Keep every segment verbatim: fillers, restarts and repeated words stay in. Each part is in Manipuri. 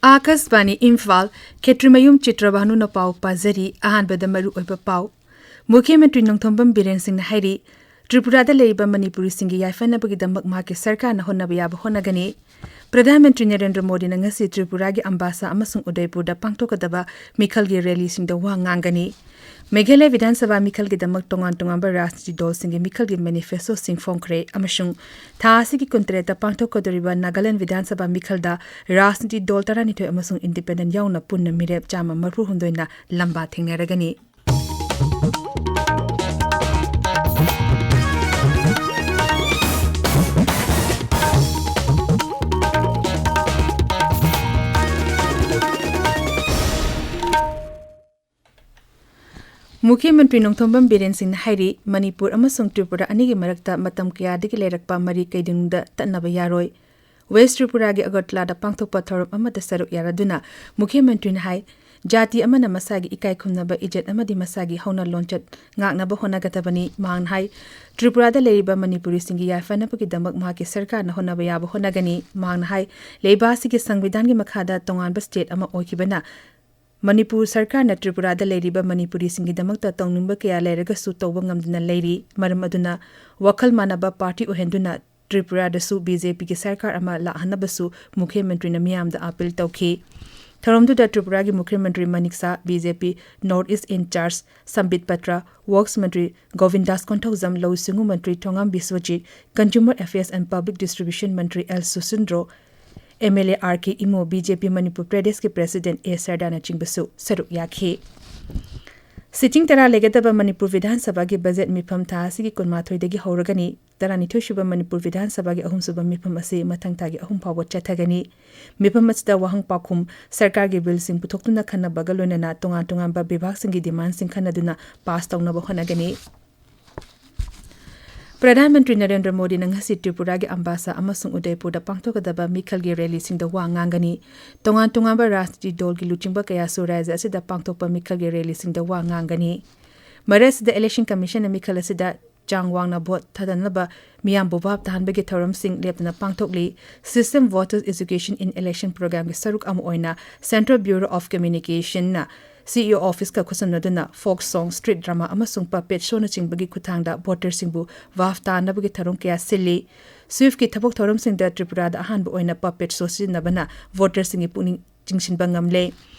ꯑꯥꯀꯥꯁꯕꯥꯅꯤ ꯏꯝꯐꯥꯜ, ꯈꯦꯇ꯭ꯔꯤꯃꯌꯨꯝ ꯆꯤꯇ꯭ꯔꯚꯥꯅꯨꯅ ꯄꯥꯎ ꯄꯥꯖꯔꯤ꯫ ꯑꯍꯥꯟꯕꯗ ꯃꯔꯨꯑꯣꯏꯕ ꯄꯥꯎ꯫ ꯃꯨꯈ꯭ꯌ ꯃꯟꯇ꯭ꯔꯤ ꯅꯣꯡꯊꯣꯝꯕꯝ ꯕꯤꯔꯦꯟ ꯁꯤꯡꯅ ꯍꯥꯏꯔꯤ, ꯇ꯭ꯔꯤꯄꯨꯔꯥꯗ ꯂꯩꯔꯤꯕ ꯃꯅꯤꯄꯨꯔꯤꯁꯤꯡꯒꯤ ꯌꯥꯏꯐꯅꯕꯒꯤꯗꯃꯛ ꯃꯍꯥꯛꯀꯤ ꯁꯔꯀꯥꯔꯅ ꯍꯣꯠꯅꯕ ꯌꯥꯕ ꯍꯣꯠꯅꯒꯅꯤ꯫ ꯄ꯭ꯔꯙꯥꯟ ꯃꯟꯇ꯭ꯔꯤ ꯅꯔꯦꯟꯗ꯭ꯔ ꯃꯣꯗꯤꯅ ꯉꯁꯤ ꯇ꯭ꯔꯤꯄꯨꯔꯥꯒꯤ ꯑꯝꯕꯥꯁꯥ ꯑꯃꯁꯨꯡ ꯎꯗꯩꯄꯨꯔꯗ ꯄꯥꯡꯊꯣꯛꯀꯗꯕ ꯃꯤꯈꯜꯒꯤ ꯔꯦꯂꯤꯁꯤꯡꯗ ꯋꯥ ꯉꯥꯡꯒꯅꯤ꯫ ꯃꯦꯘꯥꯂꯌ ꯕꯤꯙꯥꯟ ꯁꯚꯥ ꯃꯤꯈꯜꯒꯤꯗꯃꯛ ꯇꯣꯉꯥꯟ ꯇꯣꯉꯥꯟꯕ ꯔꯥꯖꯅꯤꯇꯤ ꯗꯜꯁꯤꯡꯒꯤ ꯃꯤꯈꯜꯒꯤ ꯃꯦꯅꯤꯐꯦꯁꯇꯣꯁꯤꯡ ꯐꯣꯡꯈ꯭ꯔꯦ ꯑꯃꯁꯨꯡ ꯊꯥ ꯑꯁꯤꯒꯤ ꯀꯨꯟꯇꯔꯦꯠꯇ ꯄꯥꯡꯊꯣꯛꯀꯗꯧꯔꯤꯕ ꯅꯥꯒꯥꯂꯦꯟ ꯕꯤꯙꯥꯟ ꯁꯚꯥ ꯃꯤꯈꯜꯗ ꯔꯥꯖꯅꯤꯇꯤ ꯗꯜ ꯇꯔꯥꯅꯤꯊꯣꯏ ꯑꯃꯁꯨꯡ ꯏꯟꯗꯤꯄꯦꯟꯗꯦꯟꯠ ꯌꯥꯎꯅ ꯄꯨꯟꯅ ꯃꯤꯔꯦꯞ ꯆꯥꯝꯃ ꯃꯔꯤꯐꯨꯍꯨꯝꯗꯣꯏꯅ ꯂꯝꯕꯥ ꯊꯦꯡꯅꯔꯒꯅꯤ꯫ ꯃꯨꯈ꯭ꯌ ꯃꯟꯇ꯭ꯔꯤ ꯅꯣꯡꯊꯣꯝꯕꯝ ꯕꯤꯔꯦꯟ ꯁꯤꯡꯅ ꯍꯥꯏꯔꯤ, ꯃꯅꯤꯄꯨꯔ ꯑꯃꯁꯨꯡ ꯇ꯭ꯔꯤꯄꯨꯔꯥ ꯑꯅꯤꯒꯤ ꯃꯔꯛꯇ ꯃꯇꯝ ꯀꯌꯥꯗꯒꯤ ꯂꯩꯔꯛꯄ ꯃꯔꯤ ꯀꯩꯗꯧꯅꯨꯡꯗ ꯇꯠꯅꯕ ꯌꯥꯔꯣꯏ꯫ ꯋꯦꯁ ꯇ꯭ꯔꯤꯄꯨꯔꯥꯒꯤ ꯑꯒꯔꯇꯂꯥꯗ ꯄꯥꯡꯊꯣꯛꯄ ꯊꯧꯔꯝ ꯑꯃꯗ ꯁꯔꯨꯛ ꯌꯥꯔꯗꯨꯅ ꯃꯨꯈ꯭ꯌ ꯃꯟꯇ꯭ꯔꯤꯅ ꯍꯥꯏ, ꯖꯥꯇꯤ ꯑꯃꯅ ꯃꯁꯥꯒꯤ ꯏꯀꯥꯏ ꯈꯨꯝꯅꯕ ꯏꯖꯠ ꯑꯃꯗꯤ ꯃꯁꯥꯒꯤ ꯍꯧꯅ ꯂꯣꯟꯆꯠ ꯉꯥꯛꯅꯕ ꯍꯣꯠꯅꯒꯗꯕꯅꯤ꯫ ꯃꯍꯥꯛꯅ ꯍꯥꯏ, ꯇ꯭ꯔꯤꯄꯨꯔꯥꯗ ꯂꯩꯔꯤꯕ ꯃꯅꯤꯄꯨꯔꯤꯁꯤꯡꯒꯤ ꯌꯥꯏꯐꯅꯕꯒꯤꯗꯃꯛ ꯃꯍꯥꯛꯀꯤ ꯁꯔꯀꯥꯔꯅ ꯍꯣꯠꯅꯕ ꯌꯥꯕ ꯍꯣꯠꯅꯒꯅꯤ꯫ ꯃꯍꯥꯛꯅ ꯍꯥꯏ, ꯂꯩꯕꯥꯛ ꯑꯁꯤꯒꯤ ꯁꯪꯕꯤꯙꯥꯟꯒꯤ ꯃꯈꯥꯗ ꯇꯣꯉꯥꯟꯕ ꯁ꯭ꯇꯦꯠ ꯑꯃ ꯑꯣꯏꯈꯤꯕꯅ ꯃꯅꯤꯄꯨꯔ ꯁꯔꯀꯥꯔꯅ ꯇ꯭ꯔꯤꯄꯨꯔꯥꯗ ꯂꯩꯔꯤꯕ ꯃꯅꯤꯄꯨꯔꯤꯁꯤꯡꯒꯤꯗꯃꯛꯇ ꯇꯧꯅꯤꯡꯕ ꯀꯌꯥ ꯂꯩꯔꯒꯁꯨ ꯇꯧꯕ ꯉꯝꯗꯅ ꯂꯩꯔꯤ꯫ ꯃꯔꯝ ꯑꯗꯨꯅ ꯋꯥꯈꯜ ꯃꯥꯟꯅꯕ ꯄꯥꯔꯇꯤ ꯑꯣꯏꯍꯟꯗꯨꯅ ꯇ꯭ꯔꯤꯄꯨꯔꯥꯗꯁꯨ ꯕꯤ ꯖꯦ ꯄꯤꯒꯤ ꯁꯔꯀꯥꯔ ꯑꯃ ꯂꯥꯛꯍꯟꯅꯕꯁꯨ ꯃꯨꯈ꯭ꯌ ꯃꯟꯇ꯭ꯔꯤꯅ ꯃꯤꯌꯥꯝꯗ ꯑꯥꯄꯤꯜ ꯇꯧꯈꯤ꯫ ꯊꯧꯔꯝꯗꯨꯗ ꯇ꯭ꯔꯤꯄꯨꯔꯥꯒꯤ ꯃꯨꯈ꯭ꯌ ꯃꯟꯇ꯭ꯔꯤ Manik Saha, B J P north east in charge Sambit Patra, works ꯃꯟꯇ꯭ꯔꯤ ꯒꯣꯕꯤꯟꯗꯥꯁ ꯀꯣꯟꯊꯧꯖꯝ, ꯂꯧꯎ ꯁꯤꯡꯎ ꯃꯟꯇ꯭ꯔꯤ Thongam Biswajit, consumer affairs and public distribution ꯃꯟꯇ꯭ꯔꯤ L Susindro, M L A R K Imo, B J P Manipur ꯄ꯭ꯔꯗꯦꯁꯀꯤ ꯄ꯭ꯔꯦꯁꯤꯗꯦꯟꯠ ꯑꯦ ꯁꯔꯗꯥꯅꯆꯤꯡꯕꯁꯨ ꯁꯔꯨꯛ ꯌꯥꯈꯤ꯫ ꯁꯤꯇꯤꯡ ꯇꯔꯥ ꯂꯩꯒꯗꯕ ꯃꯅꯤꯄꯨꯔ ꯕꯤꯙꯥꯟ ꯁꯚꯥꯒꯤ ꯕꯖꯦꯠ ꯃꯤꯐꯝ ꯊꯥ ꯑꯁꯤꯒꯤ ꯀꯨꯟꯃꯥꯊꯣꯏꯗꯒꯤ ꯍꯧꯔꯒꯅꯤ꯫ ꯇꯔꯥꯅꯤꯊꯣꯏꯁꯨꯕ ꯃꯅꯤꯄꯨꯔ ꯕꯤꯙꯥꯟ ꯁꯚꯥꯒꯤ ꯑꯍꯨꯝꯁꯨꯕ ꯃꯤꯐꯝ ꯑꯁꯤ ꯃꯊꯪ ꯊꯥꯒꯤ ꯑꯍꯨꯝ ꯐꯥꯎꯕ ꯆꯠꯊꯒꯅꯤ꯫ ꯃꯤꯐꯝ ꯑꯁꯤꯗ ꯋꯥꯍꯪ ꯄꯥꯎꯈꯨꯝ, ꯁꯔꯀꯥꯔꯒꯤ ꯕꯤꯜꯁꯤꯡ ꯄꯨꯊꯣꯛꯇꯨꯅ ꯈꯟꯅꯕꯒ ꯂꯣꯏꯅꯅ ꯇꯣꯉꯥꯟ ꯇꯣꯉꯥꯟꯕ ꯕꯤꯚꯥꯒꯁꯤꯡꯒꯤ ꯗꯤꯃꯥꯟꯁꯤꯡ ꯈꯟꯅꯗꯨꯅ ꯄꯥꯁ ꯇꯧꯅꯕ ꯍꯣꯠꯅꯒꯅꯤ꯫ ꯄ꯭ꯔꯙꯥꯟ ꯃꯟꯇ꯭ꯔꯤ ꯅꯔꯦꯟꯗ꯭ꯔ ꯃꯣꯗꯤꯅ ꯉꯁꯤ ꯇ꯭ꯔꯤꯄꯨꯔꯥꯒꯤ ꯑꯝꯕꯥꯁꯥ ꯑꯃꯁꯨꯡ ꯎꯗꯩꯄꯨꯔꯗ ꯄꯥꯡꯊꯣꯛꯀꯗꯕ ꯃꯤꯈꯜꯒꯤ ꯔꯦꯂꯤꯁꯤꯡꯗ ꯋꯥ ꯉꯥꯡꯒꯅꯤ꯫ ꯇꯣꯉꯥꯟ ꯇꯣꯉꯥꯟꯕ ꯔꯥꯖꯅꯤꯇꯤ ꯗꯜꯒꯤ ꯂꯨꯆꯤꯡꯕ ꯀꯌꯥꯁꯨ ꯔꯥꯖ꯭ꯌ ꯑꯁꯤꯗ ꯄꯥꯡꯊꯣꯛꯄ ꯃꯤꯈꯜꯒꯤ ꯔꯦꯂꯤꯁꯤꯡꯗ ꯋꯥ ꯉꯥꯡꯒꯅꯤ꯫ ꯃꯔꯛ ꯑꯁꯤꯗ ꯏꯂꯦꯛꯁꯟ ꯀꯃꯤꯁꯟꯅ ꯃꯤꯈꯜ ꯑꯁꯤꯗ ꯆꯥꯡ ꯋꯥꯡꯅ ꯚꯣꯠ ꯊꯥꯗꯅꯕ ꯃꯤꯌꯥꯝꯕꯨ ꯚꯥꯞ ꯇꯥꯍꯟꯕꯒꯤ ꯊꯧꯔꯝꯁꯤꯡ ꯂꯦꯞꯇꯅ ꯄꯥꯡꯊꯣꯛꯂꯤ꯫ System Voters Education in Election Programꯒꯤ ꯁꯔꯨꯛ ꯑꯃ ꯑꯣꯏꯅ Central Bureau of Communicationꯅ CEO officeꯀ ꯈꯨꯠꯁꯝꯅꯗꯨꯅ folk song, street drama ꯑꯃꯁꯨꯡ puppet showꯅꯆꯤꯡꯕꯒꯤ ꯈꯨꯠꯊꯥꯡꯗ voterꯁꯤꯡꯕꯨ ꯚꯥꯞ ꯇꯥꯅꯕꯒꯤ ꯊꯧꯔꯝ ꯀꯌꯥ ꯁꯤꯜꯂꯤ꯫ SWIFTꯀꯤ ꯊꯕꯛ ꯊꯧꯔꯝꯁꯤꯡꯗ ꯇ꯭ꯔꯤꯄꯨꯔꯥꯗ ꯑꯍꯥꯟꯕ ꯑꯣꯏꯅ puppet show ꯁꯤꯖꯤꯟꯅꯕꯅ voterꯁꯤꯡꯒꯤ ꯄꯨꯛꯅꯤꯡ ꯆꯤꯡꯁꯤꯟꯕ ꯉꯝꯂꯦ꯫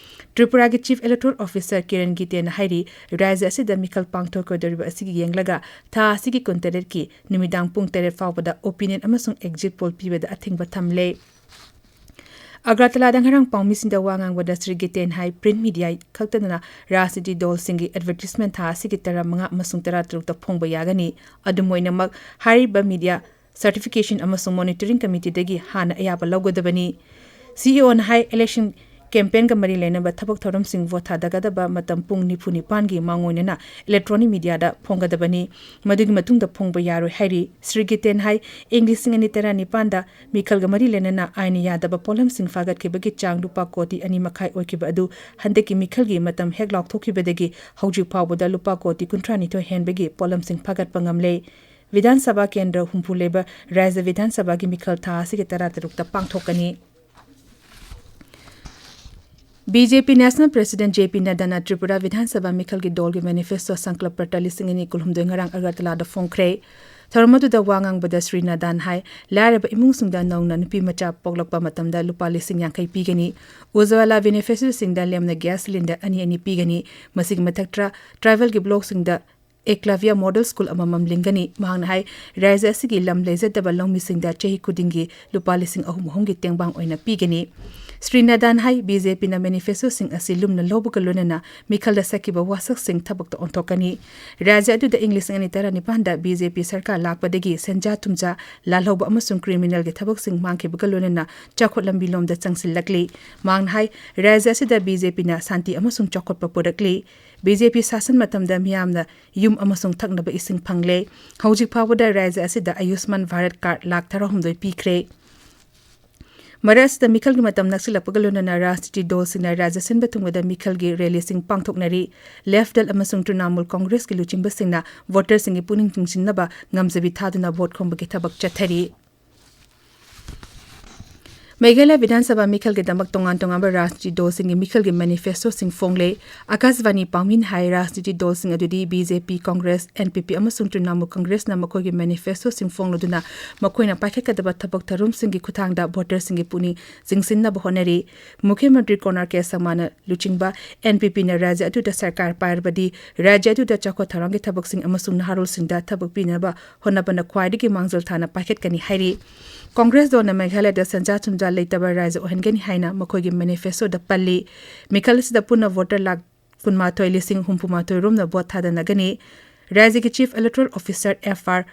ꯇ꯭ꯔꯤꯄꯨꯔꯥꯒꯤ Chief Electoral Officer ꯀꯤꯔꯟ ꯒꯤꯇꯦꯅ ꯍꯥꯏꯔꯤ, ꯔꯥꯖ꯭ꯌ ꯑꯁꯤꯗ ꯃꯤꯈꯜ ꯄꯥꯡꯊꯣꯛꯀꯗꯧꯔꯤꯕ ꯑꯁꯤꯒꯤ ꯌꯦꯡꯂꯒ ꯊꯥ ꯑꯁꯤꯒꯤ ꯀꯨꯟꯇꯔꯦꯠꯀꯤ ꯅꯨꯃꯤꯗꯥꯡ ꯄꯨꯡ ꯇꯔꯦꯠ ꯐꯥꯎꯕꯗ opinion ꯑꯃꯁꯨꯡ exit poll ꯄꯤꯕꯗ ꯑꯊꯤꯡꯕ ꯊꯝꯂꯦ꯫ ꯑꯒꯔꯇꯂꯥꯗ ꯉꯔꯥꯡ ꯄꯥꯎꯃꯤꯁꯤꯡꯗ ꯋꯥ ꯉꯥꯡꯕꯗ ꯁ꯭ꯔꯤ ꯒꯤꯇꯦꯟ ꯍꯥꯏ, print media ꯈꯛꯇꯗꯅ ꯔꯥꯖꯅꯤꯇꯤ ꯗꯜꯁꯤꯡꯒꯤ advertisement ꯊꯥ ꯑꯁꯤꯒꯤ ꯇꯔꯥꯃꯉꯥ ꯑꯃꯁꯨꯡ ꯇꯔꯥꯇꯔꯨꯛꯇ ꯐꯣꯡꯕ ꯌꯥꯒꯅꯤ꯫ ꯑꯗꯨꯝ ꯑꯣꯏꯅꯃꯛ, ꯍꯥꯏꯔꯤꯕ media certification ꯑꯃꯁꯨꯡ monitoring committeeꯗꯒꯤ ꯍꯥꯟꯅ ꯑꯌꯥꯕ ꯂꯧꯒꯗꯕꯅꯤ꯫ CEOꯅ ꯍꯥꯏ, election campaignꯒ ꯃꯔꯤ ꯂꯩꯅꯕ ꯊꯕꯛ ꯊꯧꯔꯝꯁꯤꯡ ꯚꯣꯠ ꯊꯥꯗꯒꯗꯕ ꯃꯇꯝ ꯄꯨꯡ ꯅꯤꯐꯨ ꯅꯤꯄꯥꯟꯒꯤ ꯃꯥꯡꯑꯣꯏꯅꯅ electronic mediaꯗ ꯐꯣꯡꯒꯗꯕꯅꯤ꯫ ꯃꯗꯨꯒꯤ ꯃꯇꯨꯡꯗ ꯐꯣꯡꯕ ꯌꯥꯔꯣꯏ ꯍꯥꯏꯔꯤ꯫ ꯁ꯭ꯔꯤ ꯒꯤꯇꯦꯟ ꯍꯥꯏ, ꯏꯪ ꯂꯤꯁꯤꯡ ꯑꯅꯤ ꯇꯔꯥꯅꯤꯄꯥꯟꯗ ꯃꯤꯈꯜꯒ ꯃꯔꯤ ꯂꯩꯅꯅ ꯑꯥꯏꯟꯅ ꯌꯥꯗꯕ ꯄꯣꯠꯂꯝꯁꯤꯡ ꯐꯥꯒꯠꯈꯤꯕꯒꯤ ꯆꯥꯡ ꯂꯨꯄꯥ ꯀꯣꯇꯤ ꯑꯅꯤ ꯃꯈꯥꯏ ꯑꯣꯏꯈꯤꯕ ꯑꯗꯨ ꯍꯟꯗꯛꯀꯤ ꯃꯤꯈꯜꯒꯤ ꯃꯇꯝ ꯍꯦꯛ ꯂꯥꯎꯊꯣꯛꯈꯤꯕꯗꯒꯤ ꯍꯧꯖꯤꯛ ꯐꯥꯎꯕꯗ ꯂꯨꯄꯥ ꯀꯣꯇꯤ ꯀꯨꯟꯊ꯭ꯔꯥꯅꯤꯊꯣꯏ ꯍꯦꯟꯕꯒꯤ ꯄꯣꯠꯂꯝꯁꯤꯡ ꯐꯥꯒꯠꯄ ꯉꯝꯂꯦ꯫ ꯕꯤꯙꯥꯟ ꯁꯚꯥ ꯀꯦꯟꯗ꯭ꯔ ꯍꯨꯝꯐꯨ ꯂꯩꯕ ꯔꯥꯖ꯭ꯌ ꯕꯤꯙꯥꯟ ꯁꯚꯥꯒꯤ ꯃꯤꯈꯜ ꯊꯥ ꯑꯁꯤꯒꯤ ꯇꯔꯥꯇꯔꯨꯛꯇ ꯄꯥꯡꯊꯣꯛꯀꯅꯤ꯫ BJP National President JP ꯅꯗ꯭ꯗꯥꯅ Tripura ꯕꯤꯙꯥꯟ ꯁꯚꯥ ꯃꯤꯈꯜꯒꯤ ꯗꯜꯒꯤ manifesto Sankalp Patta ꯂꯤꯁꯤꯡ ꯑꯅꯤ ꯀꯨꯟꯍꯨꯝꯗꯣꯏ ꯉꯔꯥꯡ ꯑꯒꯔꯇꯂꯥꯗ ꯐꯣꯡꯈ꯭ꯔꯦ꯫ ꯊꯧꯔꯝ ꯑꯗꯨꯗ ꯋꯥ ꯉꯥꯡꯕꯗ ꯁ꯭ꯔꯤ ꯅꯗ꯭ꯗꯥꯅ ꯍꯥꯏ, ꯂꯥꯏꯔꯕ ꯏꯃꯨꯡꯁꯤꯡꯗ ꯅꯧꯅ ꯅꯨꯄꯤ ꯃꯆꯥ ꯄꯣꯛꯂꯛꯄ ꯃꯇꯝꯗ ꯂꯨꯄꯥ ꯂꯤꯁꯤꯡ ꯌꯥꯡꯈꯩ ꯄꯤꯒꯅꯤ꯫ ꯎꯖ꯭ꯋꯥꯂꯥ beneficiaryꯁꯤꯡꯗ ꯂꯦꯝꯅ gas cylinder ꯑꯅꯤ ꯑꯅꯤ ꯄꯤꯒꯅꯤ꯫ ꯃꯁꯤꯒꯤ ꯃꯊꯛꯇ, tribalꯒꯤ blockꯁꯤꯡꯗ Eklavya Model School ꯑꯃꯃꯝ ꯂꯤꯡꯒꯅꯤ꯫ ꯃꯍꯥꯛꯅ ꯍꯥꯏ, ꯔꯥꯖ꯭ꯌ ꯑꯁꯤꯒꯤ ꯂꯝ ꯂꯩꯖꯗꯕ ꯂꯧꯃꯤꯁꯤꯡꯗ ꯆꯍꯤ ꯈꯨꯗꯤꯡꯒꯤ ꯂꯨꯄꯥ ꯂꯤꯁꯤꯡ ꯑꯍꯨꯝ ꯑꯍꯨꯝꯒꯤ ꯇꯦꯡꯕꯥꯡ ꯑꯣꯏꯅ ꯄꯤꯒꯅꯤ꯫ ꯁ꯭ꯔꯤ ꯅꯗ꯭ꯗꯥꯅ ꯍꯥꯏ, BJPꯅ manifestoꯁꯤꯡ ꯑꯁꯤ ꯂꯨꯝꯅ ꯂꯧꯕꯒ ꯂꯣꯏꯅꯅ ꯃꯤꯈꯜꯗ ꯁꯛꯈꯤꯕ ꯋꯥꯁꯛꯁꯤꯡ ꯊꯕꯛꯇ ꯑꯣꯟꯊꯣꯛꯀꯅꯤ꯫ ꯔꯥꯖ꯭ꯌ ꯑꯗꯨꯗ ꯏꯪ ꯂꯤꯁꯤꯡ ꯑꯅꯤ ꯇꯔꯥꯅꯤꯄꯥꯟꯗ BJP ꯁꯔꯀꯥꯔ ꯂꯥꯛꯄꯗꯒꯤ ꯁꯦꯟꯖꯥ ꯊꯨꯝꯖꯥ ꯂꯥꯜꯍꯧꯕ ꯑꯃꯁꯨꯡ criminalꯒꯤ ꯊꯕꯛꯁꯤꯡ ꯃꯥꯡꯈꯤꯕꯒ ꯂꯣꯏꯅꯅ ꯆꯥꯎꯈꯠ ꯂꯝꯕꯤꯂꯣꯝꯗ ꯆꯪꯁꯤꯜꯂꯛꯂꯤ꯫ ꯃꯍꯥꯛꯅ ꯍꯥꯏ, ꯔꯥꯖ꯭ꯌ ꯑꯁꯤꯗ BJPꯅ ꯁꯥꯟꯇꯤ ꯑꯃꯁꯨꯡ ꯆꯥꯎꯈꯠꯄ ꯄꯨꯔꯛꯂꯤ꯫ BJP ꯁꯥꯁꯟ ꯃꯇꯝꯗ ꯃꯤꯌꯥꯝꯅ ꯌꯨꯝ ꯑꯃꯁꯨꯡ ꯊꯛꯅꯕ ꯏꯁꯤꯡ ꯐꯪꯂꯦ꯫ ꯍꯧꯖꯤꯛ ꯐꯥꯎꯕꯗ ꯔꯥꯖ꯭ꯌ ꯑꯁꯤꯗ Ayushman Bharat card ꯂꯥꯈ ꯇꯔꯥꯍꯨꯝꯗꯣꯏ ꯄꯤꯈ꯭ꯔꯦ꯫ ꯃꯔꯛ ꯑꯁꯤꯗ ꯃꯤꯈꯜꯒꯤ ꯃꯇꯝ ꯅꯛꯁꯤꯜꯂꯛꯄꯒ ꯂꯣꯏꯅꯅ ꯔꯥꯖꯅꯤꯇꯤ ꯗꯜꯁꯤꯡꯅ ꯔꯥꯖ꯭ꯌ ꯁꯤꯟꯕ ꯊꯨꯡꯕꯗ ꯃꯤꯈꯜꯒꯤ ꯔꯦꯂꯤꯁꯤꯡ ꯄꯥꯡꯊꯣꯛꯅꯔꯤ꯫ ꯂꯦꯐ ꯗꯜ ꯑꯃꯁꯨꯡ ꯇ꯭ꯔꯤꯅꯥꯃꯨꯜ ꯀꯪꯒ꯭ꯔꯦꯁꯀꯤ ꯂꯨꯆꯤꯡꯕꯁꯤꯡꯅ ꯚꯣꯇꯔꯁꯤꯡꯒꯤ ꯄꯨꯛꯅꯤꯡ ꯆꯤꯡꯁꯤꯟꯅꯕ ꯉꯝꯖꯕꯤ ꯊꯥꯗꯨꯅ ꯚꯣꯠ ꯈꯣꯝꯕꯒꯤ ꯊꯕꯛ ꯆꯠꯊꯔꯤ꯫ ꯃꯦꯘꯥꯂꯌ ꯕꯤꯙꯥꯟ ꯁꯚꯥ ꯃꯤꯈꯜꯒꯤꯗꯃꯛ ꯇꯣꯉꯥꯟ ꯇꯣꯉꯥꯟꯕ ꯔꯥꯖꯅꯤꯇꯤ ꯗꯜꯁꯤꯡꯒꯤ ꯃꯤꯈꯜꯒꯤ ꯃꯦꯅꯤꯐꯦꯁꯇꯣꯁꯤꯡ ꯐꯣꯡꯂꯦ꯫ ꯑꯀꯥꯁꯕꯥꯅꯤ ꯄꯥꯎꯃꯤꯅ ꯍꯥꯏ, ꯔꯥꯖꯅꯤꯇꯤ ꯗꯜꯁꯤꯡ ꯑꯗꯨꯗꯤ ꯕꯤ ꯖꯦ ꯄꯤ, ꯀꯪꯒ꯭ꯔꯦꯁ, ꯑꯦꯟ ꯄꯤ ꯄꯤ ꯑꯃꯁꯨꯡ ꯇ꯭ꯔꯤꯅꯥꯃꯨꯜ ꯀꯪꯒ꯭ꯔꯦꯁꯅ ꯃꯈꯣꯏꯒꯤ ꯃꯦꯅꯤꯐꯦꯁꯇꯣꯁꯤꯡ ꯐꯣꯡꯂꯗꯨꯅ ꯃꯈꯣꯏꯅ ꯄꯥꯏꯈꯠꯀꯗꯕ ꯊꯕꯛ ꯊꯧꯔꯝꯁꯤꯡꯒꯤ ꯈꯨꯠꯊꯥꯡꯗ ꯚꯣꯇꯔꯁꯤꯡꯒꯤ ꯄꯨꯛꯅꯤꯡ ꯆꯤꯡꯁꯤꯟꯅꯕ ꯍꯣꯠꯅꯔꯤ꯫ ꯃꯨꯈ꯭ꯌ ꯃꯟꯇ꯭ꯔꯤ ꯀꯣꯅꯥꯔ ꯀꯦ ꯁꯪꯃꯥꯅ ꯂꯨꯆꯤꯡꯕ ꯑꯦꯟ ꯄꯤ ꯄꯤꯅ ꯔꯥꯖ꯭ꯌ ꯑꯗꯨꯗ ꯁꯔꯀꯥꯔ ꯄꯥꯏꯔꯕꯗꯤ ꯔꯥꯖ꯭ꯌ ꯑꯗꯨꯗ ꯆꯥꯎꯈꯠ ꯊꯧꯔꯥꯡꯒꯤ ꯊꯕꯛꯁꯤꯡ ꯑꯃꯁꯨꯡ ꯅꯍꯥꯔꯣꯜꯁꯤꯡꯗ ꯊꯕꯛ ꯄꯤꯅꯕ ꯍꯣꯠꯅꯕꯅ ꯈ꯭ꯋꯥꯏꯗꯒꯤ ꯃꯥꯡꯖꯤꯜ ꯊꯥꯅ ꯄꯥꯏꯈꯠꯀꯅꯤ ꯍꯥꯏꯔꯤ꯫ ꯀꯪꯒ꯭ꯔꯦꯁ ꯗꯜꯅ ꯃꯦꯘꯥꯂꯌꯗ ꯁꯦꯟꯖꯥ ꯊꯨꯝꯖꯥ ꯂꯩꯇꯕ ꯔꯥꯖ꯭ꯌ ꯑꯣꯏꯍꯟꯒꯅꯤ ꯍꯥꯏꯅ ꯃꯈꯣꯏꯒꯤ ꯃꯦꯅꯤꯐꯦꯁꯇꯣꯗ ꯄꯜꯂꯤ꯫ ꯃꯤꯈꯜ ꯑꯁꯤꯗ ꯄꯨꯟꯅ ꯚꯣꯇꯔ ꯂꯥꯈ ꯀꯨꯟꯃꯥꯊꯣꯏ ꯂꯤꯁꯤꯡ ꯍꯨꯝꯐꯨꯃꯥꯊꯣꯏ ꯔꯣꯝꯅ ꯚꯣꯠ ꯊꯥꯗꯅꯒꯅꯤ꯫ ꯔꯥꯖ꯭ꯌꯒꯤ chief electoral officer F R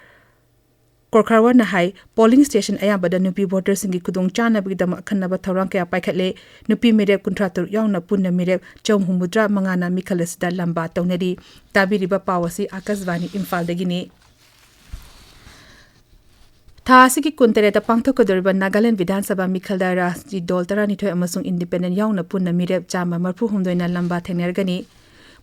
ꯀꯣꯔꯈꯥꯋꯥꯅ ꯍꯥꯏ, ꯄꯣꯂꯤꯡ ꯁ꯭ꯇꯦꯁꯟ ꯑꯌꯥꯝꯕꯗ ꯅꯨꯄꯤ ꯚꯣꯇꯔꯁꯤꯡꯒꯤ ꯈꯨꯗꯣꯡꯆꯥꯅꯕꯒꯤꯗꯃꯛ ꯑꯈꯟꯅꯕ ꯊꯧꯔꯥꯡ ꯀꯌꯥ ꯄꯥꯏꯈꯠꯂꯦ꯫ ꯅꯨꯄꯤ ꯃꯤꯔꯦꯞ ꯀꯨꯟꯊ꯭ꯔꯥ ꯇꯔꯨꯛ ꯌꯥꯎꯅ ꯄꯨꯟꯅ ꯃꯤꯔꯦꯞ ꯆꯍꯨꯝ ꯍꯨꯝꯐꯨꯇꯔꯥ ꯃꯉꯥꯅ ꯃꯤꯈꯜ ꯑꯁꯤꯗ ꯂꯝꯕꯥ ꯇꯧꯅꯔꯤ꯫ ꯇꯥꯕꯤꯔꯤꯕ ꯄꯥꯎ ꯑꯁꯤ ꯑꯀꯥꯁꯕꯥꯅꯤ ꯏꯝꯐꯥꯜꯗꯒꯤꯅꯤ꯫ ꯊꯥ ꯑꯁꯤꯒꯤ ꯀꯨꯟꯇꯔꯦꯠꯇ ꯄꯥꯡꯊꯣꯛꯀꯗꯧꯔꯤꯕ ꯅꯥꯒꯥꯂꯦꯟ ꯕꯤꯙꯥꯟ ꯁꯚꯥ ꯃꯤꯈꯜꯗ ꯔꯥꯖꯅꯤꯇꯤ ꯗꯜ ꯇꯔꯥꯅꯤꯊꯣꯏ ꯑꯃꯁꯨꯡ ꯏꯟꯗꯤꯄꯦꯟꯗꯦꯟꯠ ꯌꯥꯎꯅ ꯄꯨꯟꯅ ꯃꯤꯔꯦꯞ ꯆꯥꯝꯃ ꯃꯔꯤꯐꯨ ꯍꯨꯝꯗꯣꯏꯅ ꯂꯝꯕꯥ ꯊꯦꯡꯅꯔꯒꯅꯤ꯫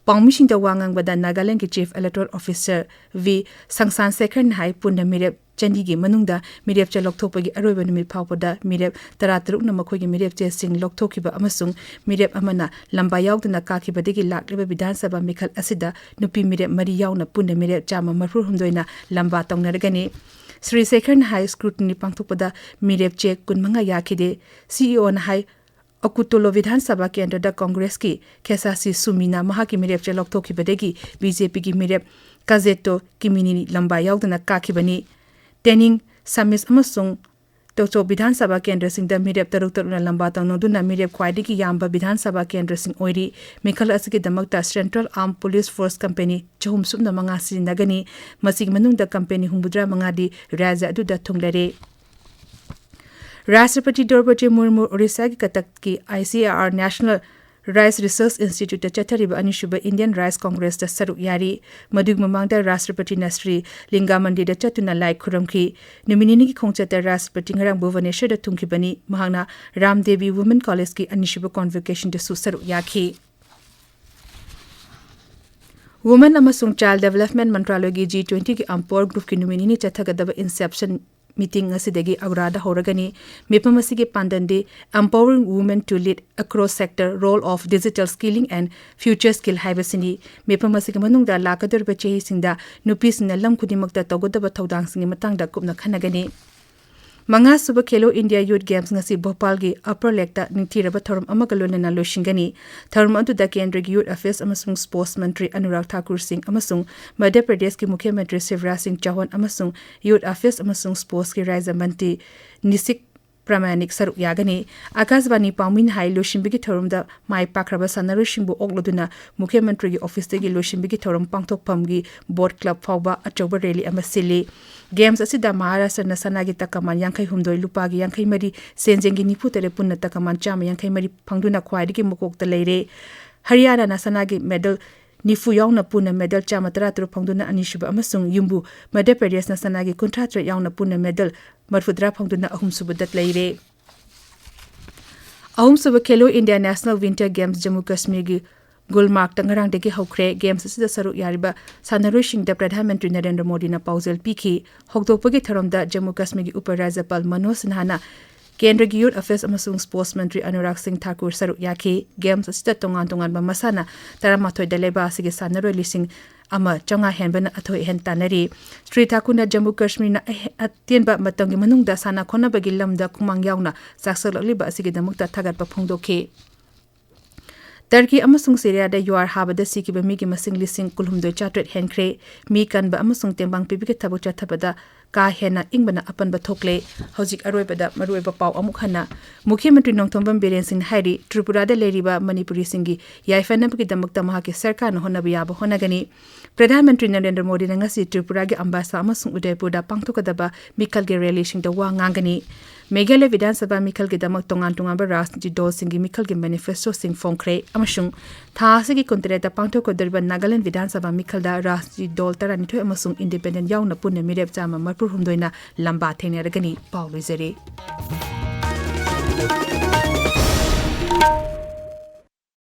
ꯄꯥꯎꯃꯤꯁꯤꯡꯗ ꯋꯥ ꯉꯥꯡꯕꯗ ꯅꯥꯒꯥꯂꯦꯟꯒꯤ ꯆꯤꯐ ꯏꯂꯦꯛꯇꯣꯔꯦꯜ ꯑꯣꯐꯤꯁꯥꯔ ꯚꯤ ꯁꯪꯁꯥꯟ ꯁꯦꯈꯔꯅ ꯍꯥꯏ, ꯄꯨꯟꯅ ꯃꯤꯔꯦꯞ ꯆꯅꯤꯒꯤ ꯃꯅꯨꯡꯗ ꯃꯤꯔꯦꯞ ꯆꯦ ꯂꯧꯊꯣꯛꯄꯒꯤ ꯑꯔꯣꯏꯕ ꯅꯨꯃꯤꯠ ꯐꯥꯎꯕꯗ ꯃꯤꯔꯦꯞ ꯇꯔꯥꯇꯔꯨꯛꯅ ꯃꯈꯣꯏꯒꯤ ꯃꯤꯔꯦꯞ ꯆꯦꯁꯤꯡ ꯂꯧꯊꯣꯛꯈꯤꯕ ꯑꯃꯁꯨꯡ ꯃꯤꯔꯦꯞ ꯑꯃꯅ ꯂꯝꯕꯥ ꯌꯥꯎꯗꯅ ꯀꯥꯈꯤꯕꯗꯒꯤ ꯂꯥꯛꯂꯤꯕ ꯕꯤꯙꯥꯟ ꯁꯚꯥ ꯃꯤꯈꯜ ꯑꯁꯤꯗ ꯅꯨꯄꯤ ꯃꯤꯔꯦꯞ ꯃꯔꯤ ꯌꯥꯎꯅ ꯄꯨꯟꯅ ꯃꯤꯔꯦꯞ ꯆꯥꯝꯃ ꯃꯔꯤꯐꯨ ꯍꯨꯝꯗꯣꯏꯅ ꯂꯝꯕꯥ ꯇꯧꯅꯔꯒꯅꯤ꯫ ꯁ꯭ꯔꯤ ꯁꯦꯈꯔꯅ ꯍꯥꯏ, ꯁ꯭ꯀ꯭ꯔꯨꯇꯤꯅꯤ ꯄꯥꯡꯊꯣꯛꯄꯗ ꯃꯤꯔꯦꯞ ꯆꯦ ꯀꯨꯟꯃꯉꯥ ꯌꯥꯈꯤꯗꯦ꯫ ꯁꯤ ꯏ ꯑꯣꯅ ꯍꯥꯏ, ꯑꯀꯨꯇꯣꯂꯣ ꯕꯤꯙꯥꯟ ꯁꯚꯥ ꯀꯦꯟꯗ꯭ꯔꯗ ꯀꯪꯒ꯭ꯔꯦꯁꯀꯤ ꯈꯦꯁꯥꯁꯤ ꯁꯨꯃꯤꯅ ꯃꯍꯥꯛꯀꯤ ꯃꯤꯔꯦꯞ ꯆꯦ ꯂꯧꯊꯣꯛꯈꯤꯕꯗꯒꯤ ꯕꯤ ꯖꯦ ꯄꯤꯒꯤ ꯃꯤꯔꯦꯞ ꯀꯥꯖꯦꯇꯣ ꯀꯤꯃꯤꯅꯤꯅꯤ ꯂꯝꯕꯥ ꯌꯥꯎꯗꯅ ꯀꯥꯈꯤꯕꯅꯤ꯫ ꯇꯦꯅꯤꯡ, ꯁꯃꯤꯁ ꯑꯃꯁꯨꯡ ꯇꯣꯆꯣ ꯕꯤꯙꯥꯟ ꯁꯚꯥ ꯀꯦꯟꯗ꯭ꯔꯁꯤꯡꯗ ꯃꯤꯔꯦꯞ ꯇꯔꯨꯛ ꯇꯔꯨꯛꯅ ꯂꯝꯕꯥ ꯇꯧꯅꯗꯨꯅ ꯃꯤꯔꯦꯞ ꯈ꯭ꯋꯥꯏꯗꯒꯤ ꯌꯥꯝꯕ ꯕꯤꯙꯥꯟ ꯁꯚꯥ ꯀꯦꯟꯗ꯭ꯔꯁꯤꯡ ꯑꯣꯏꯔꯤ꯫ ꯃꯤꯈꯜ ꯑꯁꯤꯒꯤꯗꯃꯛꯇ ꯁꯦꯟꯇ꯭ꯔꯦꯜ ꯑꯥꯔꯝ ꯄꯨꯂꯤꯁ ꯐꯣꯔꯁ ꯀꯝꯄꯦꯅꯤ ꯆꯍꯨꯝ ꯁꯨꯞꯅ ꯃꯉꯥ ꯁꯤꯖꯤꯟꯅꯒꯅꯤ꯫ ꯃꯁꯤꯒꯤ ꯃꯅꯨꯡꯗ ꯀꯝꯄꯦꯅꯤ ꯍꯨꯝꯐꯨꯇꯔꯥ ꯃꯉꯥꯗꯤ ꯔꯥꯖ꯭ꯌ ꯑꯗꯨꯗ ꯊꯨꯡꯂꯔꯦ꯫ ꯔꯥꯁꯇ꯭ꯔꯄꯇꯤ ꯗ꯭ꯔꯧꯄꯗꯤ ꯃꯨꯔꯃꯨ ꯑꯣꯔꯤꯁꯥꯒꯤ ꯀꯇꯛꯀꯤ I C R national Rice Research Institute ꯇ ꯆꯠꯊꯔꯤꯕ ꯑꯅꯤꯁꯨꯕ Indian Rice Congress ꯇ ꯁꯔꯨꯛ ꯌꯥꯔꯤ꯫ ꯃꯗꯨꯒꯤ ꯃꯃꯥꯡꯗ ꯔꯥꯁꯇ꯭ꯔꯄꯇꯤꯅ ꯁ꯭ꯔꯤ ꯂꯤꯡꯒꯥ ꯃꯟꯗꯤꯔꯗ ꯆꯠꯇꯨꯅ ꯂꯥꯏ ꯈꯨꯔꯨꯝꯈꯤ꯫ ꯅꯨꯃꯤꯠ ꯅꯤꯅꯤꯒꯤ ꯈꯣꯡꯆꯠꯇ ꯔꯥꯁꯇ꯭ꯔꯄꯇꯤ ꯉꯔꯥꯡ ꯚꯨꯕꯅꯦꯁ꯭ꯋꯔꯗ ꯊꯨꯡꯈꯤꯕꯅꯤ꯫ ꯃꯍꯥꯛꯅ ꯔꯥꯝꯗꯦꯕꯤ Women College ꯀꯤ ꯑꯅꯤꯁꯨꯕ convocation ꯗꯁꯨ ꯁꯔꯨꯛ ꯌꯥꯈꯤ꯫ Women ꯑꯃꯁꯨꯡ Child Development ꯃꯟꯇ꯭ꯔꯥꯂꯣꯏꯒꯤ G twenty ꯒꯤ Empower Group ꯀꯤ ꯅꯨꯃꯤꯠ ꯅꯤꯅꯤ ꯆꯠꯊꯒꯗꯕ inception meeting ꯉꯁꯤꯗꯒꯤ ꯑꯒ꯭ꯔꯥꯗ ꯍꯧꯔꯒꯅꯤ꯫ ꯃꯤꯐꯝ ꯑꯁꯤꯒꯤ ꯄꯥꯟꯗꯝꯗꯤ Empowering Women to Lead Across Sector Role of Digital Skilling and Future Skill ꯍꯥꯏꯕꯁꯤꯅꯤ꯫ ꯃꯤꯐꯝ ꯑꯁꯤꯒꯤ ꯃꯅꯨꯡꯗ ꯂꯥꯛꯀꯗꯧꯔꯤꯕ ꯆꯍꯤꯁꯤꯡꯗ ꯅꯨꯄꯤꯁꯤꯡꯅ ꯂꯝ ꯈꯨꯗꯤꯡꯃꯛꯇ ꯇꯧꯒꯗꯕ ꯊꯧꯗꯥꯡꯁꯤꯡꯒꯤ ꯃꯇꯥꯡꯗ ꯀꯨꯞꯅ ꯈꯟꯅꯒꯅꯤ꯫ ꯃꯉꯥꯁꯨꯕ Khelo India Youth Games ꯉꯁꯤ ꯚꯣꯄꯥꯜꯒꯤ Upper Lake ꯇ ꯅꯤꯡꯊꯤꯔꯕ ꯊꯧꯔꯝ ꯑꯃꯒ ꯂꯣꯏꯅꯅ ꯂꯣꯏꯁꯤꯟꯒꯅꯤ꯫ ꯊꯧꯔꯝ ꯑꯗꯨꯗ ꯀꯦꯟꯗ꯭ꯔꯒꯤ Youth Affairs ꯑꯃꯁꯨꯡ Sports ꯃꯟꯇ꯭ꯔꯤ ꯑꯅꯨꯔꯥꯒ ꯊꯥꯀꯨꯔ ꯁꯤꯡ ꯑꯃꯁꯨꯡ ꯃꯙ꯭ꯌ ꯄ꯭ꯔꯗꯦꯁꯀꯤ ꯃꯨꯈ꯭ꯌ ꯃꯟꯇ꯭ꯔꯤ ꯁꯤꯕꯔꯥꯖ ꯁꯤꯡ ꯆꯧꯍꯥꯟ ꯑꯃꯁꯨꯡ Youth Affairs ꯑꯃꯁꯨꯡ Sports ꯀꯤ ꯔꯥꯖ꯭ꯌ ꯃꯟꯇ꯭ꯔꯤ ꯅꯤꯁꯤꯛ ꯄ꯭ꯔꯃꯥꯅꯤꯛ ꯁꯔꯨꯛ ꯌꯥꯒꯅꯤ꯫ ꯑꯀꯥꯁꯕꯥꯅꯤ ꯄꯥꯎꯃꯤꯅ ꯍꯥꯏ, ꯂꯣꯏꯁꯤꯟꯕꯒꯤ ꯊꯧꯔꯝꯗ ꯃꯥꯏ ꯄꯥꯛꯈ꯭ꯔꯕ ꯁꯥꯟꯅꯔꯣꯏꯁꯤꯡꯕꯨ ꯑꯣꯛꯂꯗꯨꯅ ꯃꯨꯈ꯭ꯌ ꯃꯟꯇ꯭ꯔꯤꯒꯤ ꯑꯣꯐꯤꯁꯇꯒꯤ ꯂꯣꯏꯁꯤꯟꯕꯒꯤ ꯊꯧꯔꯝ ꯄꯥꯡꯊꯣꯛꯐꯝꯒꯤ ꯕꯣꯠ ꯀ꯭ꯂꯕ ꯐꯥꯎꯕ ꯑꯆꯧꯕ ꯔꯦꯂꯤ ꯑꯃ ꯁꯤꯜꯂꯤ꯫ ꯒꯦꯝꯁ ꯑꯁꯤꯗ ꯃꯍꯥꯔꯥꯁꯇ꯭ꯔꯅ ꯁꯅꯥꯒꯤ ꯇꯀꯃꯥꯟ ꯌꯥꯡꯈꯩ ꯍꯨꯝꯗꯣꯏ, ꯂꯨꯄꯥꯒꯤ ꯌꯥꯡꯈꯩ ꯃꯔꯤ, ꯁꯦꯟꯖꯦꯡꯒꯤ ꯅꯤꯐꯨ ꯇꯔꯦꯠ, ꯄꯨꯟꯅ ꯇꯀꯃꯥꯟ ꯆꯥꯝꯃ ꯌꯥꯡꯈꯩ ꯃꯔꯤ ꯐꯪꯗꯨꯅ ꯈ꯭ꯋꯥꯏꯗꯒꯤ ꯃꯀꯣꯛꯇ ꯂꯩꯔꯦ꯫ ꯍꯔꯤꯌꯥꯅꯥꯅ ꯁꯅꯥꯒꯤ ꯃꯦꯗꯜ ꯅꯤꯐꯨ ꯌꯥꯎꯅ ꯄꯨꯟꯅ ꯃꯦꯗꯜ ꯆꯥꯝꯃ ꯇꯔꯥ ꯇꯔꯨꯛ ꯐꯪꯗꯨꯅ ꯑꯅꯤꯁꯨꯕ ꯑꯃꯁꯨꯡ ꯌꯨꯝꯕꯨ ꯃꯙ꯭ꯌ ꯄ꯭ꯔꯗꯦꯁꯅ ꯁꯅꯥꯒꯤ ꯀꯨꯟꯊ꯭ꯔꯥ ꯇꯔꯦꯠ ꯌꯥꯎꯅ ꯄꯨꯟꯅ ꯃꯦꯗꯜ ꯃꯔꯤꯐꯨꯇꯔꯥ ꯐꯪꯗꯨꯅ ꯑꯍꯨꯝꯁꯨꯕꯗ ꯂꯩꯔꯦ꯫ ꯑꯍꯨꯝꯁꯨꯕ Khelo India National Winter Games Jammu ꯀꯥꯁꯃꯤꯔꯒꯤ ꯒꯨꯜꯃꯥꯔꯒꯇ ꯉꯔꯥꯡꯗꯒꯤ ꯍꯧꯈ꯭ꯔꯦ꯫ ꯒꯦꯝꯁ ꯑꯁꯤꯗ ꯁꯔꯨꯛ ꯌꯥꯔꯤꯕ ꯁꯥꯟꯅꯔꯣꯏꯁꯤꯡꯗ ꯄ꯭ꯔꯙꯥꯟ ꯃꯟꯇ꯭ꯔꯤ ꯅꯔꯦꯟꯗ꯭ꯔ ꯃꯣꯗꯤꯅ ꯄꯥꯎꯖꯦꯜ ꯄꯤꯈꯤ꯫ ꯍꯧꯗꯣꯛꯄꯒꯤ ꯊꯧꯔꯝꯗ ꯖꯝꯃꯨ ꯀꯥꯁꯃꯤꯔꯒꯤ ꯎꯄ ꯔꯥꯖ꯭ꯌꯄꯥꯜ ꯃꯅꯣꯖ ꯁꯤꯟꯍꯥꯅ ꯀꯦꯟꯗ꯭ꯔꯒꯤ Youth Affairs ꯑꯃꯁꯨꯡ Sports ꯃꯟꯇ꯭ꯔꯤ ꯑꯅꯨꯔꯥꯒ ꯁꯤꯡ ꯊꯥꯀꯨꯔ ꯁꯔꯨꯛ ꯌꯥꯈꯤ꯫ ꯒꯦꯝꯁ ꯑꯁꯤꯗ ꯇꯣꯉꯥꯟ ꯇꯣꯉꯥꯟꯕ ꯃꯁꯥꯟꯅ ꯇꯔꯥꯃꯥꯊꯣꯏꯗ ꯂꯩꯕꯥꯛ ꯑꯁꯤꯒꯤ ꯁꯥꯟꯅꯔꯣꯏ ꯂꯤꯁꯤꯡ ꯑꯃ ꯆꯥꯝꯃꯉꯥ ꯍꯦꯟꯕꯅ ꯑꯊꯣꯏ ꯑꯍꯦꯟ ꯇꯥꯟꯅꯔꯤ꯫ ꯁ꯭ꯔꯤ ꯊꯥꯀꯨꯔꯅ ꯖꯝꯃꯨ ꯀꯥꯁꯃꯤꯔꯅ ꯑꯍꯦ-, ꯑꯇꯦꯟꯕ ꯃꯇꯝꯒꯤ ꯃꯅꯨꯡꯗ ꯁꯥꯟꯅ ꯈꯣꯠꯅꯕꯒꯤ ꯂꯝꯗ ꯈꯨꯃꯥꯡ ꯌꯥꯎꯅ ꯆꯥꯛꯁꯜꯂꯛꯂꯤꯕ ꯑꯁꯤꯒꯤꯗꯃꯛꯇ ꯊꯥꯒꯠꯄ ꯐꯣꯡꯗꯣꯛꯈꯤ꯫ ꯇꯔꯀꯤ ꯑꯃꯁꯨꯡ ꯁꯤꯔꯤꯌꯥꯗ ꯌꯨꯍꯥꯔ ꯍꯥꯕꯗ ꯁꯤꯈꯤꯕ ꯃꯤꯒꯤ ꯃꯁꯤꯡ ꯂꯤꯁꯤꯡ ꯀꯨꯟꯍꯨꯝꯗꯣꯏ ꯆꯥꯇ꯭ꯔꯦꯠ ꯍꯦꯟꯈ꯭ꯔꯦ꯫ ꯃꯤ ꯀꯟꯕ ꯑꯃꯁꯨꯡ ꯇꯦꯡꯕꯥꯡ ꯄꯤꯕꯒꯤ ꯊꯕꯛ ꯆꯠꯊꯕꯗ ꯀꯥ ꯍꯦꯟꯅ ꯏꯪꯕꯅ ꯑꯄꯟꯕ ꯊꯣꯛꯂꯦ꯫ ꯍꯧꯖꯤꯛ ꯑꯔꯣꯏꯕꯗ ꯃꯔꯨꯑꯣꯏꯕ ꯄꯥꯎ ꯑꯃꯨꯛ ꯍꯟꯅ꯫ ꯃꯨꯈ꯭ꯌ ꯃꯟꯇ꯭ꯔꯤ ꯅꯣꯡꯊꯣꯝꯕꯝ ꯕꯤꯔꯦꯟ ꯁꯤꯡꯅ ꯍꯥꯏꯔꯤ, ꯇ꯭ꯔꯤꯄꯨꯔꯥꯗ ꯂꯩꯔꯤꯕ ꯃꯅꯤꯄꯨꯔꯤꯁꯤꯡꯒꯤ ꯌꯥꯏꯐꯅꯕꯒꯤꯗꯃꯛꯇ ꯃꯍꯥꯛꯀꯤ ꯁꯔꯀꯥꯔꯅ ꯍꯣꯠꯅꯕ ꯌꯥꯕ ꯍꯣꯠꯅꯒꯅꯤ꯫ ꯄ꯭ꯔꯙꯥꯟ ꯃꯟꯇ꯭ꯔꯤ ꯅꯔꯦꯟꯗ꯭ꯔ ꯃꯣꯗꯤꯅ ꯉꯁꯤ ꯇ꯭ꯔꯤꯄꯨꯔꯥꯒꯤ ꯑꯝꯕꯥꯁꯥ ꯑꯃꯁꯨꯡ ꯎꯗꯩꯄꯨꯔꯗ ꯄꯥꯡꯊꯣꯛꯀꯗꯕ ꯃꯤꯈꯜꯒꯤ ꯔꯦꯂꯤꯁꯤꯡꯗ ꯋꯥ ꯉꯥꯡꯒꯅꯤ꯫ ꯃꯦꯘꯥꯂꯌ ꯕꯤꯙꯥꯟ ꯁꯚꯥ ꯃꯤꯈꯜꯒꯤꯗꯃꯛ ꯇꯣꯉꯥꯟ ꯇꯣꯉꯥꯟꯕ ꯔꯥꯖꯅꯤꯇꯤ ꯗꯜꯁꯤꯡꯒꯤ ꯃꯤꯈꯜꯒꯤ ꯃꯦꯅꯤꯐꯦꯁꯇꯣꯁꯤꯡ ꯐꯣꯡꯈ꯭ꯔꯦ ꯑꯃꯁꯨꯡ ꯊꯥ ꯑꯁꯤꯒꯤ ꯀꯨꯟꯇꯔꯦꯠꯇ ꯄꯥꯡꯊꯣꯛꯀꯗꯧꯔꯤꯕ ꯅꯥꯒꯥꯂꯦꯟꯗ ꯕꯤꯙꯥꯟ ꯁꯚꯥ ꯃꯤꯈꯜꯗ ꯔꯥꯖꯅꯤꯇꯤ ꯗꯜ ꯇꯔꯥꯅꯤꯊꯣꯏ ꯑꯃꯁꯨꯡ ꯏꯟꯗꯤꯄꯦꯟꯗꯦꯟ ꯌꯥꯎꯅ ꯄꯨꯟꯅ ꯃꯤꯔꯦꯞ ꯆꯥꯝꯃ ꯃꯔꯤꯐꯨ ꯍꯨꯝꯗꯣꯏꯅ ꯂꯝꯕꯥ ꯊꯦꯡꯅꯔꯒꯅꯤ꯫ ꯄꯥꯎ ꯂꯣꯏꯖꯔꯦ꯫